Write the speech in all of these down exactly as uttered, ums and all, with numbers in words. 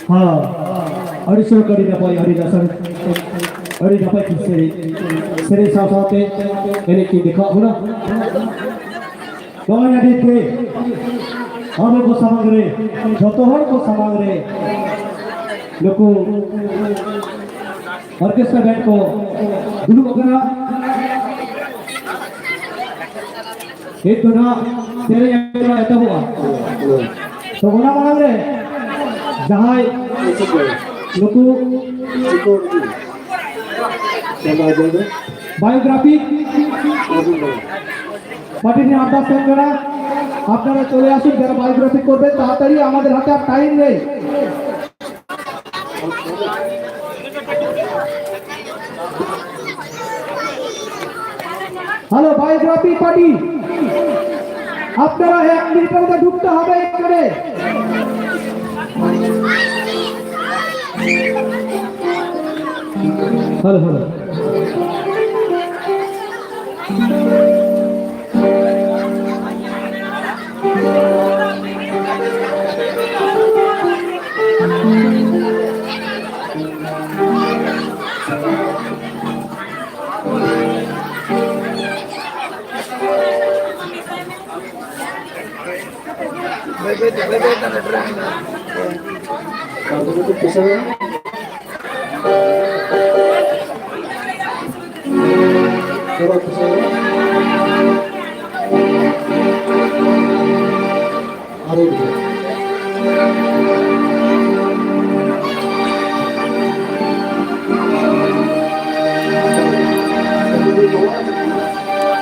ᱦᱮᱸ, ᱟᱹᱰᱤ ᱪᱚᱨᱚᱠ, ᱟᱹᱰᱤ ᱱᱟᱯᱟᱭ, ᱟᱹᱰᱤ ᱞᱟᱥᱟᱲ, ᱟᱹᱰᱤ ᱱᱟᱯᱟᱭ ᱠᱤᱱ ᱥᱮᱨᱮᱧ, ᱥᱮᱨᱮᱧ ᱥᱟᱶ ᱥᱟᱶᱛᱮ ᱮᱱᱮᱡ ᱠᱤᱱ ᱫᱮᱠᱷᱟᱣ ᱵᱚᱱᱟ᱾ ᱱᱚᱜᱼᱚᱭ ᱟᱹᱰᱤ ᱜᱮ ᱟᱵᱚ ᱠᱚ ᱥᱟᱢᱟᱝ ᱨᱮ, ᱡᱚᱛᱚ ᱦᱚᱲ ᱠᱚ ᱥᱟᱢᱟᱝ ᱨᱮ ᱱᱩᱠᱩ ᱚᱨᱠᱮᱥᱴᱨᱟ ᱵᱮᱱᱰ ᱠᱚ ᱫᱩᱲᱩᱵ ᱟᱠᱟᱱᱟ᱾ ᱱᱤᱛ ᱫᱚ ᱱᱟᱦᱟᱜ ᱥᱮᱨᱮᱧ ᱮᱛᱚᱦᱚᱵᱚᱜᱼᱟ᱾ ᱛᱚ, ᱚᱱᱟ ᱢᱟᱲᱟᱝ ᱨᱮ ᱡᱟᱦᱟᱸᱭ ᱱᱩᱠᱩ বায়োগ্রাফি পার্টির আবদার সেন্ড করা, আপনারা চলে আসুন, যারা বায়োগ্রাফি করবে তাড়াতাড়ি, আমাদের হাতে আর টাইম নেই। Hello, biography party. আপনারা এক মিনিটের মধ্যে ঢুকতে হবে এখানে। Hello, hello.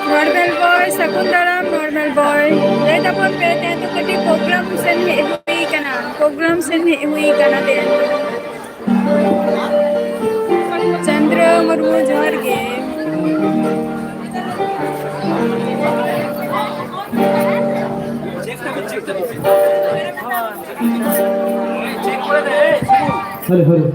ᱱᱚᱨᱢᱟᱞ ᱵᱚᱭ, ᱥᱟᱹᱜᱩᱱ ᱫᱟᱨᱟᱢ ᱱᱚᱨᱢᱟᱞ ᱵᱚᱭ᱾ ᱞᱟᱹᱭ ᱛᱟᱵᱚᱱ ᱯᱮ, ᱛᱮᱦᱮᱧ ᱫᱚ ᱠᱟᱹᱴᱤᱡ ᱯᱨᱳᱜᱨᱟᱢ ᱥᱮᱱ ᱦᱮᱡ ᱦᱩᱭ ᱠᱟᱱᱟ, ᱯᱨᱳᱜᱨᱟᱢ ᱥᱮᱱ ᱦᱮᱡ ᱦᱩᱭ ᱠᱟᱱᱟ ᱛᱮᱦᱮᱧ ᱫᱚ᱾ ᱪᱚᱱᱫᱨᱚ ᱢᱩᱨᱢᱩ, ᱡᱚᱦᱟᱨ ᱜᱮ᱾ Hello, hello.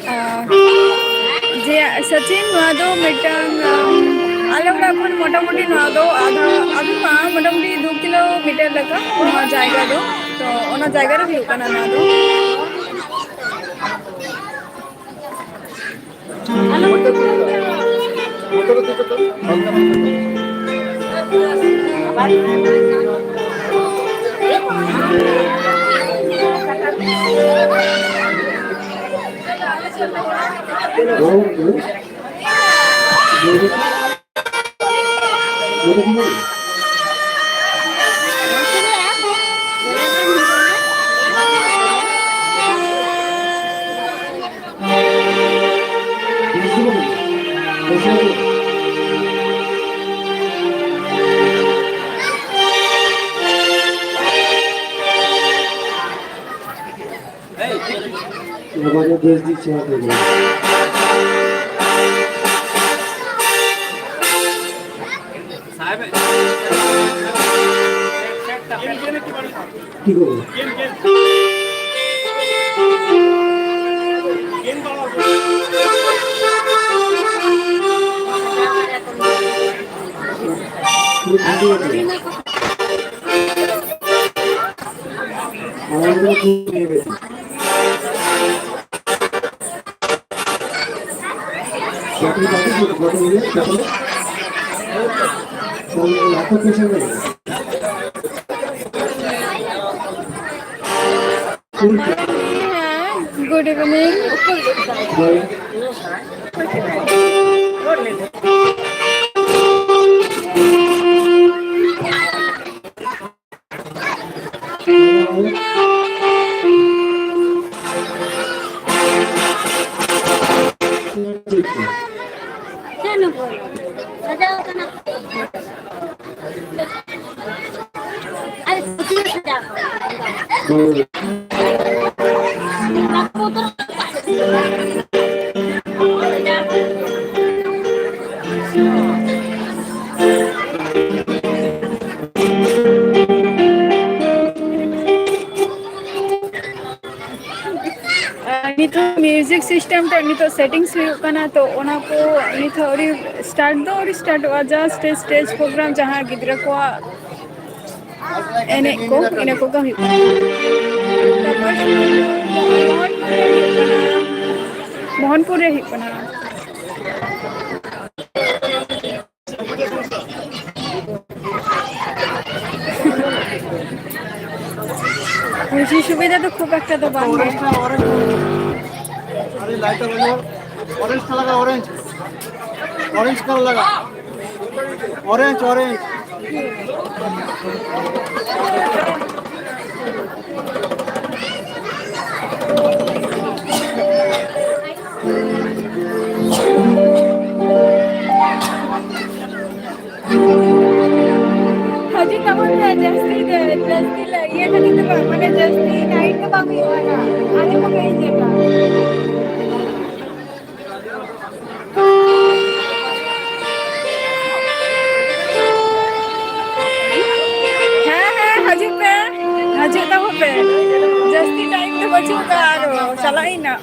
ᱟᱨ ᱡᱮ ᱥᱚᱪᱤᱱ, ᱱᱚᱣᱟ ᱫᱚ ᱢᱤᱫᱴᱟᱝ, ᱟᱢ, ᱟᱞᱮ ᱚᱲᱟᱜ ᱠᱷᱚᱱ ᱢᱚᱴᱟᱢᱩᱴᱤ ᱱᱚᱣᱟ ᱫᱚ ᱟᱫᱷᱟ, ᱟᱫᱚ ᱵᱟᱝ, ᱢᱚᱴᱟᱢᱩᱴᱤ ᱫᱩ ᱠᱤᱞᱳᱢᱤᱴᱟᱨ ᱞᱮᱠᱟ ᱱᱚᱣᱟ ᱡᱟᱭᱜᱟ ᱫᱚ᱾ ᱛᱚ, ᱚᱱᱟ ᱡᱟᱭᱜᱟ ᱨᱮ ᱦᱩᱭᱩᱜ ᱠᱟᱱᱟ ᱱᱚᱣᱟ ᱫᱚ᱾ ᱵᱟᱨᱭᱟ ᱵᱮᱥ ᱫᱤᱠ ᱪᱮᱦᱨᱟ ᱛᱟᱦᱮᱸ ᱠᱟᱱᱟ᱾ ᱴᱷᱤᱠ ᱟᱪᱷᱮ᱾ ᱟᱨ ᱚᱱᱟ ᱫᱚ ᱴᱷᱤᱠ ᱜᱮᱭᱟ᱾ Good evening. ᱱᱤᱛᱚᱜ music system ᱴᱟᱜ ᱱᱤᱛᱚᱜ settings ᱦᱩᱭᱩᱜ ᱠᱟᱱᱟ, ᱛᱚ ᱚᱱᱟ ᱠᱚ ᱱᱤᱛᱚᱜ ᱟᱹᱣᱨᱤ start ᱫᱚ ᱟᱹᱣᱨᱤ startᱚᱜᱼᱟ᱾ Just stage program ᱡᱟᱦᱟᱸ ᱜᱤᱫᱽᱨᱟᱹ ᱠᱚᱣᱟᱜ ᱮᱱᱮᱡ ᱠᱚ, ᱤᱱᱟᱹ ᱠᱚᱜᱮ ᱦᱩᱭᱩᱜ ᱠᱟᱱᱟ᱾ ᱛᱟᱨᱯᱚᱨ ᱢᱳᱦᱚᱱᱯᱩᱨ ᱨᱮ ᱦᱩᱭᱩᱜ ᱠᱟᱱᱟ᱾ ᱢᱳᱦᱚᱱᱯᱩᱨ ᱨᱮ ᱦᱩᱭᱩᱜ ᱠᱟᱱᱟ᱾ ᱥᱩᱡᱳᱜᱽ ᱥᱩᱵᱤᱫᱷᱟ ᱫᱚ ᱠᱷᱩᱵ ᱮᱠᱴᱟ ᱫᱚ ᱵᱟᱝ ᱜᱮ᱾ अरे लाइट बंद। Orange color का, orange। Orange color लगा। Orange, orange। ᱦᱟᱹᱡᱤ ᱡᱟᱹᱥᱛᱤ ᱫᱚ, ᱡᱟᱹᱥᱛᱤ ᱞᱮ ᱤᱭᱟᱹ ᱠᱷᱟᱹᱛᱤᱨ ᱫᱚ ᱵᱟᱝ, ᱢᱟᱱᱮ ᱡᱟᱹᱥᱛᱤ ᱱᱟᱭᱤᱴ ᱫᱚ ᱵᱟᱝ ᱦᱩᱭᱩᱜᱼᱟ ᱱᱟ᱾ ᱟᱸᱡᱚᱢ ᱠᱟᱜ ᱟᱹᱧ ᱡᱮᱴᱟ᱾ ᱦᱮᱸ, ᱦᱮᱸ, ᱦᱤᱡᱩᱜ ᱯᱮ, ᱦᱤᱡᱩᱜ ᱛᱟᱵᱚᱱ ᱯᱮ᱾ ᱡᱟᱹᱥᱛᱤ ᱴᱟᱭᱤᱢ ᱫᱚ ᱵᱟᱹᱪᱩᱜ ᱟᱠᱟᱫᱟ, ᱟᱨᱚ ᱪᱟᱞᱟᱜ ᱟᱹᱧ ᱱᱟᱜ᱾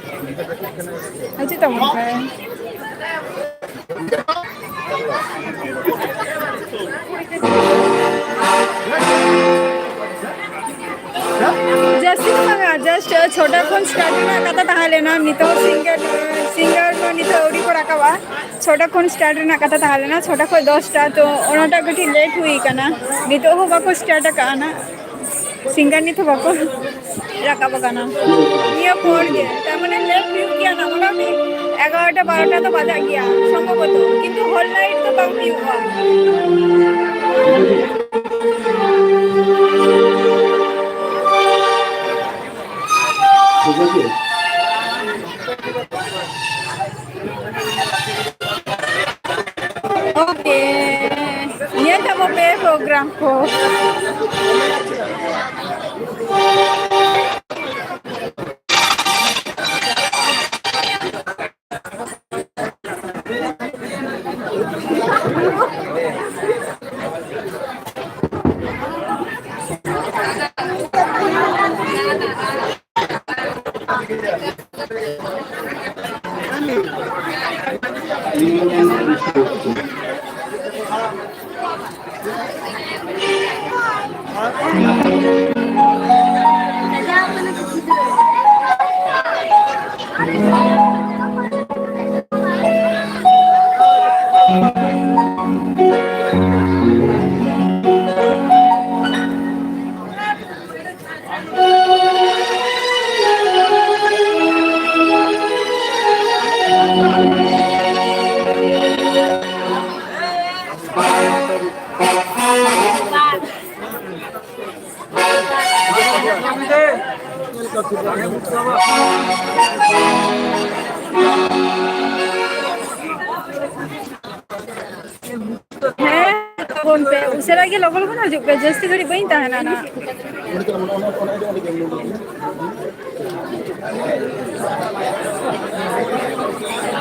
ᱦᱤᱡᱩᱜ ᱛᱟᱵᱚᱱ ᱯᱮ᱾ ᱡᱟᱹᱥᱛᱤ ᱫᱚ ᱵᱟᱝᱟ, just ᱪᱷᱚᱴᱟ ᱠᱷᱚᱱ start ᱨᱮᱱᱟᱜ ᱠᱟᱛᱷᱟ ᱛᱟᱦᱮᱸ ᱞᱮᱱᱟ᱾ ᱱᱤᱛᱚᱜ singer, singer ᱫᱚ ᱱᱤᱛᱚᱜ ᱟᱹᱣᱨᱤ ᱠᱚ ᱨᱟᱠᱟᱵᱟ᱾ ᱪᱷᱚᱴᱟ ᱠᱷᱚᱱ start ᱨᱮᱱᱟᱜ ᱠᱟᱛᱷᱟ ᱛᱟᱦᱮᱸ ᱞᱮᱱᱟ, ᱪᱷᱚᱴᱟ ᱠᱷᱚᱱ ᱫᱚᱥᱴᱟ, ᱛᱚ ᱚᱱᱟᱴᱟᱜ ᱠᱟᱹᱴᱤᱡ late ᱦᱩᱭ ᱠᱟᱱᱟ᱾ ᱱᱤᱛᱚᱜ ᱦᱚᱸ ᱵᱟᱠᱚ start ᱟᱠᱟᱜᱼᱟ ᱱᱟᱜ᱾ Singer ᱱᱤᱛ ᱦᱚᱸ ᱵᱟᱠᱚ ᱨᱟᱠᱟᱵ ᱟᱠᱟᱱᱟ᱾ ᱱᱤᱭᱟᱹ ᱯᱚᱨ ᱜᱮ, ᱛᱟᱨ ᱢᱟᱱᱮ late ᱦᱩᱭᱩᱜ ᱜᱮᱭᱟ ᱱᱟᱜ, ᱢᱚᱴᱟᱢᱩᱴᱤ ᱮᱜᱟᱨᱚᱴᱟ ᱵᱟᱨᱚᱴᱟ ᱫᱚ ᱵᱟᱡᱟᱜ ᱜᱮᱭᱟ ᱥᱚᱢᱵᱷᱚᱵᱚᱛᱚ, ᱠᱤᱱᱛᱩ whole night ᱫᱚ ᱵᱟᱝ ᱦᱩᱭᱩᱜᱼᱟ᱾ Okay, ᱧᱮᱞ ᱛᱟᱵᱚ ᱯᱮ program ᱠᱚ᱾ ᱦᱮᱸ, ᱛᱚᱵᱮ ᱯᱮ, ᱩᱥᱟᱹᱨᱟ ᱜᱮ ᱞᱚᱜᱚᱱ ᱞᱚᱜᱚᱱ ᱦᱤᱡᱩᱜ ᱯᱮ, ᱡᱟᱹᱥᱛᱤ ᱜᱷᱟᱹᱲᱤᱡ ᱵᱟᱹᱧ ᱛᱟᱦᱮᱱᱟ ᱱᱟᱜ᱾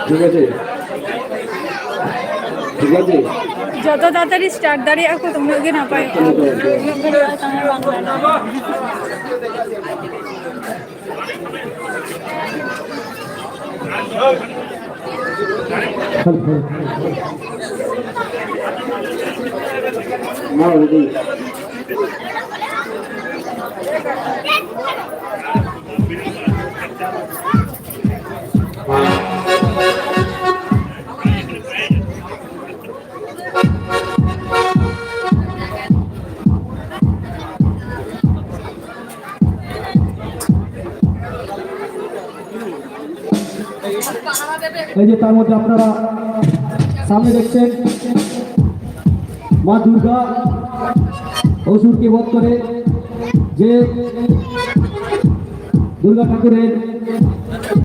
ᱴᱷᱤᱠ ᱟᱪᱷᱮ, ᱴᱷᱤᱠ ᱟᱪᱷᱮ᱾ ᱡᱚᱛᱚ ᱛᱟᱲᱟᱛᱟᱲᱤ ᱥᱴᱟᱨᱴ ᱫᱟᱲᱮᱭᱟᱜᱼᱟ ᱠᱚ, ᱩᱱᱟᱹᱜ ᱜᱮ ᱱᱟᱯᱟᱭᱚᱜᱼᱟ᱾ ᱩᱱᱟᱹᱜ ᱜᱷᱟᱹᱲᱤᱡ ᱛᱟᱦᱮᱸ ᱵᱟᱝ ᱜᱟᱱᱚᱜᱼᱟ᱾ এই যে তার মধ্যে আপনারা সামনে দেখছেন মা দুর্গা অসুরকে বধ করে যে দুর্গা ঠাকুরের